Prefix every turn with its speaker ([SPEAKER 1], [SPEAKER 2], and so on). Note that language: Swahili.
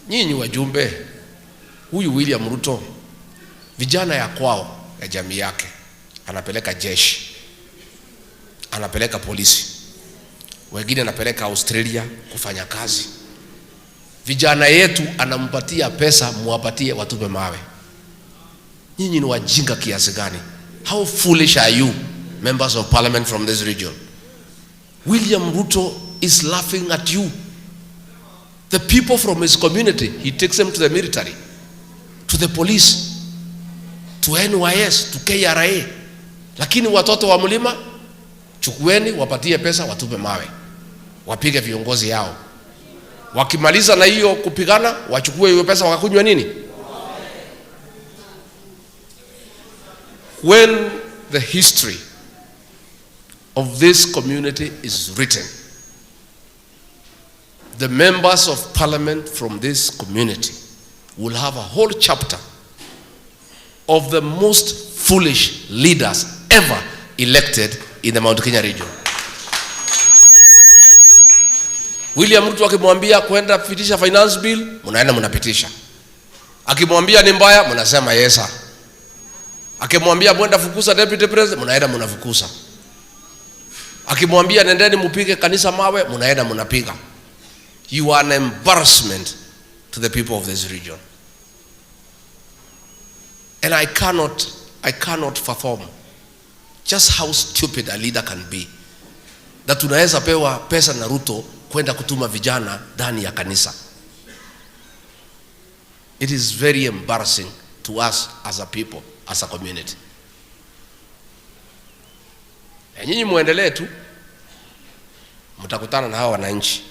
[SPEAKER 1] Nyinyi wajumbe, huyu William Ruto vijana ya kwao ya jamii yake anapeleka jeshi, anapeleka polisi, wengine anapeleka Australia kufanya kazi. Vijana yetu anampatia pesa, muwapatie watupe mawe. Nyinyi ni wajinga kiasi gani? How foolish are you, members of parliament from this region? William Ruto is laughing at you. The people from his community, he takes them to the military, to the police, to NYS, to KRA. Lakini watoto wa mlima chukueni, wapatie pesa, watupe mawe, wapige viongozi yao. Wakimaliza na hiyo kupigana, wachukue hiyo pesa wakakunywa nini? When the history of this community is written, the members of parliament from this community will have a whole chapter of the most foolish leaders ever elected in the Mount Kenya region. William Ruto akimwambia kwenda pitisha finance bill, mnaenda mnapitisha. Akimwambia ni mbaya, mnasema yes sir. Akimwambia mwenda fukuza deputy president, mnaenda mnafukuza. Akimwambia nendeni mupige kanisa mawe, mnaenda mnapiga. You are an embarrassment to the people of this region. And I cannot fathom just how stupid a leader can be. That tunaweza pewa pesa na Ruto kwenda kutuma vijana ndani ya kanisa. It is very embarrassing to us as a people, as a community. Na nyinyi muendelee tu, mtakutana na hawa wananchi.